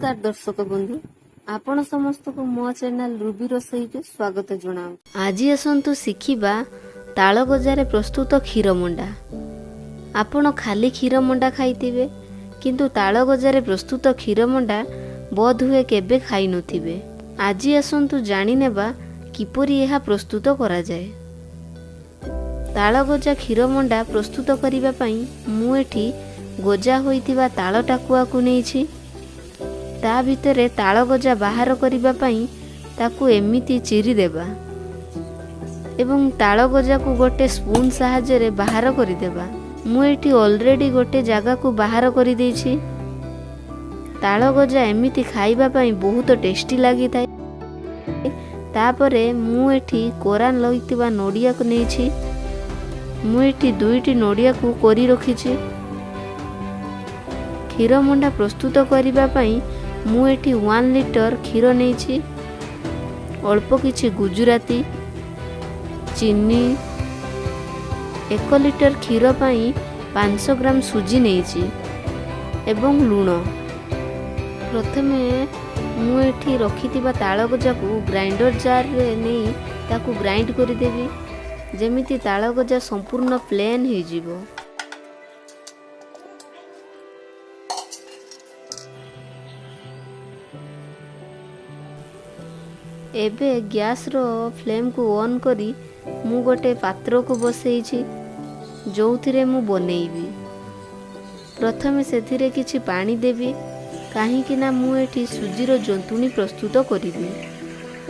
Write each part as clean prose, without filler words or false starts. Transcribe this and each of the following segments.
ନମସ୍କାର ଦର୍ଶକ ବନ୍ଧୁ, ଆପଣ ସମସ୍ତଙ୍କୁ ମୋ ଚ୍ୟାନେଲ ରୁବି ରୋଷେଇକୁ ସ୍ୱାଗତ ଜଣାଉଛି। ଆଜି ଆସନ୍ତୁ ଶିଖିବା ତାଳ ଗଜାରେ ପ୍ରସ୍ତୁତ କ୍ଷୀର ମଣ୍ଡା। ଆପଣ ଖାଲି କ୍ଷୀର ମଣ୍ଡା ଖାଇଥିବେ, କିନ୍ତୁ ତାଳ ଗଜାରେ ପ୍ରସ୍ତୁତ କ୍ଷୀର ମଣ୍ଡା ବୋଧହୁଏ କେବେ ଖାଇନଥିବେ। ଆଜି ଆସନ୍ତୁ ଜାଣିନେବା କିପରି ଏହା ପ୍ରସ୍ତୁତ କରାଯାଏ। ତାଳ ଗଜା କ୍ଷୀର ମଣ୍ଡା ପ୍ରସ୍ତୁତ କରିବା ପାଇଁ ମୁଁ ଏଠି ଗଜା ହୋଇଥିବା ତାଳ ଟାକୁଆକୁ ନେଇଛି। ତା ଭିତରେ ତାଳ ଗଜା ବାହାର କରିବା ପାଇଁ ତାକୁ ଏମିତି ଚିରିଦେବା ଏବଂ ତାଳ ଗଜାକୁ ଗୋଟେ ସ୍ପୁନ୍ ସାହାଯ୍ୟରେ ବାହାର କରିଦେବା। ମୁଁ ଏଠି ଅଲରେଡ଼ି ଗୋଟେ ଜାଗାକୁ ବାହାର କରିଦେଇଛି। ତାଳ ଗଜା ଏମିତି ଖାଇବା ପାଇଁ ବହୁତ ଟେଷ୍ଟି ଲାଗିଥାଏ। ତାପରେ ମୁଁ ଏଠି କୋରା ରହିଥିବା ନଡ଼ିଆକୁ ନେଇଛି। ମୁଁ ଏଠି ଦୁଇଟି ନଡ଼ିଆକୁ କୋରି ରଖିଛି। କ୍ଷୀର ମଣ୍ଡା ପ୍ରସ୍ତୁତ କରିବା ପାଇଁ ମୁଁ ଏଠି 1 ଲିଟର କ୍ଷୀର ନେଇଛି, ଅଳ୍ପ କିଛି ଗୁଜୁରାତି, ଚିନି। 1 ଲିଟର କ୍ଷୀର ପାଇଁ 500 ଗ୍ରାମ ସୁଜି ନେଇଛି ଏବଂ ଲୁଣ। ପ୍ରଥମେ ମୁଁ ଏଠି ରଖିଥିବା ତାଳ ଗଜାକୁ ଗ୍ରାଇଣ୍ଡର ଜାର୍ରେ ନେଇ ତାକୁ ଗ୍ରାଇଣ୍ଡ କରିଦେବି, ଯେମିତି ତାଳ ଗଜା ସମ୍ପୂର୍ଣ୍ଣ ପ୍ଲେନ୍ ହେଇଯିବ। ଏବେ ଗ୍ୟାସ୍ର ଫ୍ଲେମ୍କୁ ଅନ୍ କରି ମୁଁ ଗୋଟେ ପାତ୍ରକୁ ବସେଇଛି, ଯେଉଁଥିରେ ମୁଁ ବନେଇବି। ପ୍ରଥମେ ସେଥିରେ କିଛି ପାଣି ଦେବି, କାହିଁକି ନା ମୁଁ ଏଠି ସୁଜିର ଜନ୍ତୁଣି ପ୍ରସ୍ତୁତ କରିବି।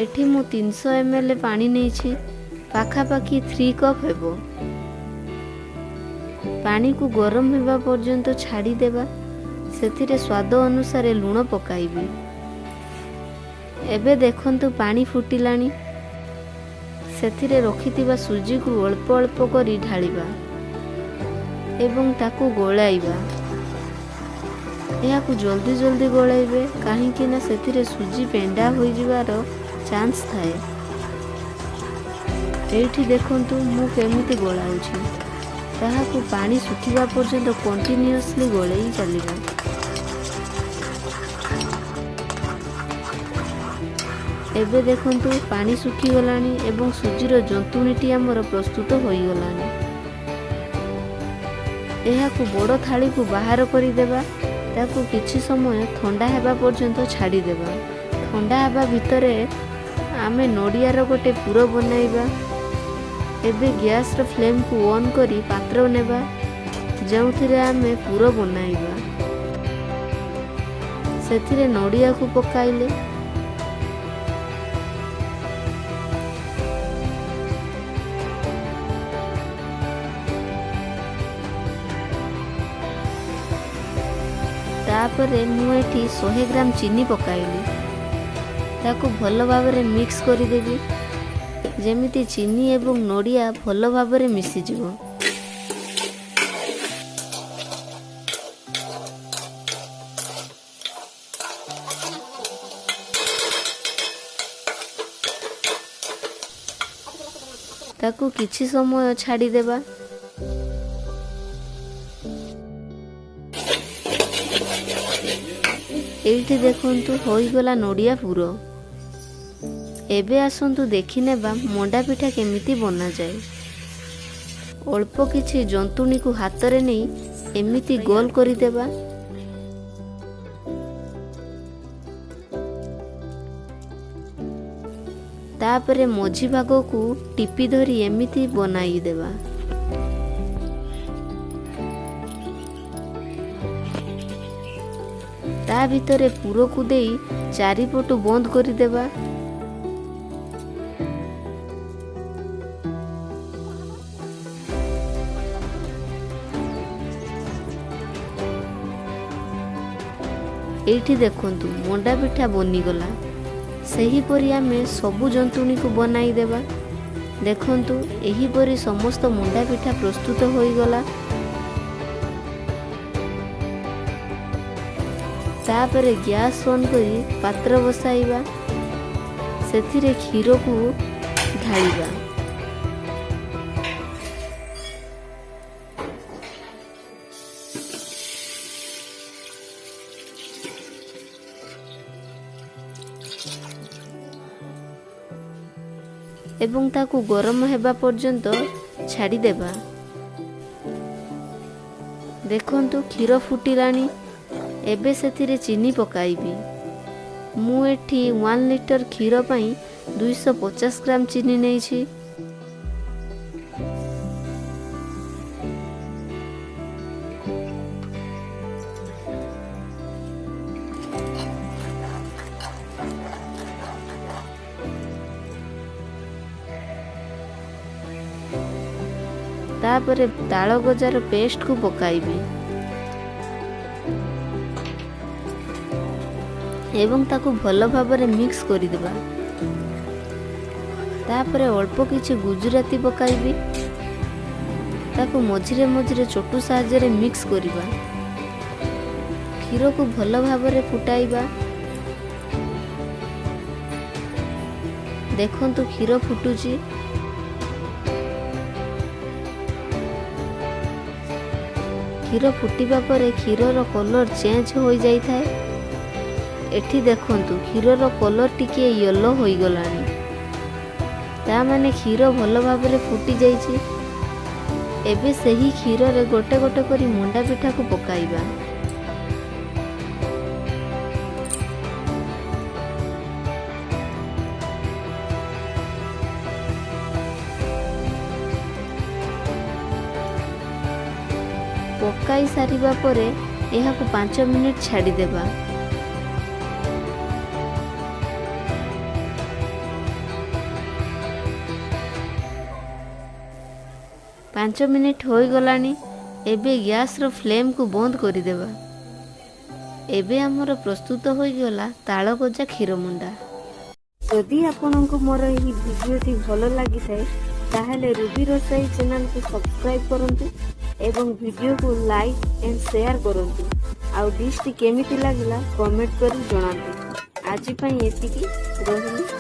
ଏଠି ମୁଁ 300 ଏମ୍ ଏଲ୍ ପାଣି ନେଇଛି, ପାଖାପାଖି 3 କପ୍ ହେବ। ପାଣିକୁ ଗରମ ହେବା ପର୍ଯ୍ୟନ୍ତ ଛାଡ଼ିଦେବା। ସେଥିରେ ସ୍ୱାଦ ଅନୁସାରେ ଲୁଣ ପକାଇବି। ଏବେ ଦେଖନ୍ତୁ ପାଣି ଫୁଟିଲାଣି। ସେଥିରେ ରଖିଥିବା ସୁଜିକୁ ଅଳ୍ପ ଅଳ୍ପ କରି ଢାଳିବା ଏବଂ ତାକୁ ଗୋଳାଇବା। ଏହାକୁ ଜଲ୍ଦି ଜଲ୍ଦି ଗୋଳାଇବେ, କାହିଁକି ନା ସେଥିରେ ସୁଜି ପେଣ୍ଡା ହୋଇଯିବାର ଚାନ୍ସ ଥାଏ। ଏଇଠି ଦେଖନ୍ତୁ ମୁଁ କେମିତି ଗୋଳାଉଛି। ତାହାକୁ ପାଣି ଶୁଖିବା ପର୍ଯ୍ୟନ୍ତ କଣ୍ଟିନ୍ୟୁଅସଲି ଗୋଳେଇ ଚାଲିବା। ଏବେ ଦେଖନ୍ତୁ ପାଣି ଶୁଖିଗଲାଣି ଏବଂ ସୁଜିର ଜନ୍ତୁଣିଟି ଆମର ପ୍ରସ୍ତୁତ ହୋଇଗଲାଣି। ଏହାକୁ ବଡ଼ ଥାଳିକୁ ବାହାର କରିଦେବା। ତାକୁ କିଛି ସମୟ ଥଣ୍ଡା ହେବା ପର୍ଯ୍ୟନ୍ତ ଛାଡ଼ିଦେବା। ଥଣ୍ଡା ହେବା ଭିତରେ ଆମେ ନଡ଼ିଆର ଗୋଟେ ପୁର ବନାଇବା। ଏବେ ଗ୍ୟାସ୍ର ଫ୍ଲେମ୍କୁ ଅନ୍ କରି ପାତ୍ର ନେବା, ଯେଉଁଥିରେ ଆମେ ପୁର ବନାଇବା। ସେଥିରେ ନଡ଼ିଆକୁ ପକାଇଲେ ତାପରେ ମୁଁ ଏଠି 100 ଗ୍ରାମ ଚିନି ପକାଇଲି। ତାକୁ ଭଲ ଭାବରେ ମିକ୍ସ କରିଦେବି, ଯେମିତି ଚିନି ଏବଂ ନଡ଼ିଆ ଭଲ ଭାବରେ ମିଶିଯିବ। ତାକୁ କିଛି ସମୟ ଛାଡ଼ିଦେବା। ଏଇଠି ଦେଖନ୍ତୁ ହୋଇଗଲା ନଡ଼ିଆ ପୁର। ଏବେ ଆସନ୍ତୁ ଦେଖିନେବା ମଣ୍ଡା ପିଠା କେମିତି ବନାଯାଏ। ଅଳ୍ପ କିଛି ଜନ୍ତୁଣିକୁ ହାତରେ ନେଇ ଏମିତି ଗୋଲ କରିଦେବା। ତାପରେ ମଝି ଭାଗକୁ ଟିପି ଧରି ଏମିତି ବନାଇଦେବା। ତା ଭିତରେ ପୁରକୁ ଦେଇ ଚାରିପଟୁ ବନ୍ଦ କରିଦେବା। ଏଇଠି ଦେଖନ୍ତୁ ମଣ୍ଡା ପିଠା ବନିଗଲା। ସେହିପରି ଆମେ ସବୁ ଜନ୍ତୁଣିକୁ ବନାଇଦେବା। ଦେଖନ୍ତୁ ଏହିପରି ସମସ୍ତ ମଣ୍ଡା ପିଠା ପ୍ରସ୍ତୁତ ହୋଇଗଲା। ତାପରେ ଗ୍ୟାସ୍ ଅନ୍ କରି ପାତ୍ର ବସାଇବା। ସେଥିରେ କ୍ଷୀରକୁ ଢାଳିବା। ଏବଂ ତାକୁ ଗରମ ହେବା ପର୍ଯ୍ୟନ୍ତ ଛାଡ଼ିଦେବା। ଦେଖନ୍ତୁ, କ୍ଷୀର ଫୁଟିଲାଣି। ଏବେ ସେଥିରେ ଚିନି ପକାଇବି। ମୁଁ ଏଠି 1 ଲିଟର କ୍ଷୀର ପାଇଁ 250 ଗ୍ରାମ ଚିନି ନେଇଛି। ତାପରେ ତାଳ ଗଜାର ପେଷ୍ଟକୁ ପକାଇବି ଏବଂ ତାକୁ ଭଲ ଭାବରେ ମିକ୍ସ କରିଦେବା। ତାପରେ ଅଳ୍ପ କିଛି ଗୁଜୁରାତି ପକାଇବି। ତାକୁ ମଝିରେ ମଝିରେ ଚଟୁ ସାହାଯ୍ୟରେ ମିକ୍ସ କରିବା। କ୍ଷୀରକୁ ଭଲ ଭାବରେ ଫୁଟାଇବା। ଦେଖନ୍ତୁ, କ୍ଷୀର ଫୁଟୁଛି। କ୍ଷୀର ଫୁଟିବା ପରେ କ୍ଷୀରର କଲର୍ ଚେଞ୍ଜ ହୋଇଯାଇଥାଏ। ଏଠି ଦେଖନ୍ତୁ, କ୍ଷୀରର କଲର୍ ଟିକିଏ ୟେଲୋ ହୋଇଗଲାଣି। ତା ମାନେ କ୍ଷୀର ଭଲ ଭାବରେ ଫୁଟି ଯାଇଛି। ଏବେ ସେହି କ୍ଷୀରରେ ଗୋଟେ ଗୋଟେ କରି ମଣ୍ଡା ପିଠାକୁ ପକାଇବା। ପକାଇ ସାରିବା ପରେ ଏହାକୁ 5 ମିନିଟ୍ ଛାଡ଼ିଦେବା। 5 ମିନିଟ୍ ହୋଇଗଲାଣି। ଏବେ ଗ୍ୟାସ୍ର ଫ୍ଲେମ୍କୁ ବନ୍ଦ କରିଦେବା। ଏବେ ଆମର ପ୍ରସ୍ତୁତ ହୋଇଗଲା ତାଳଗଜା କ୍ଷୀରମଣ୍ଡା। ଯଦି ଆପଣଙ୍କୁ ମୋର ଏହି ଭିଡ଼ିଓଟି ଭଲ ଲାଗିଥାଏ, ତାହେଲେ ରୁବି ରୋଷେଇ ଚ୍ୟାନେଲକୁ ସବସ୍କ୍ରାଇବ୍ କରନ୍ତୁ ଏବଂ ଭିଡ଼ିଓକୁ ଲାଇକ୍ ଆଣ୍ଡ ସେୟାର କରନ୍ତୁ। ଆଉ ଡିଶ୍ଟି କେମିତି ଲାଗିଲା, କମେଣ୍ଟ କରି ଜଣାନ୍ତୁ। ଆଜି ପାଇଁ ଏତିକି, ରହିଲି।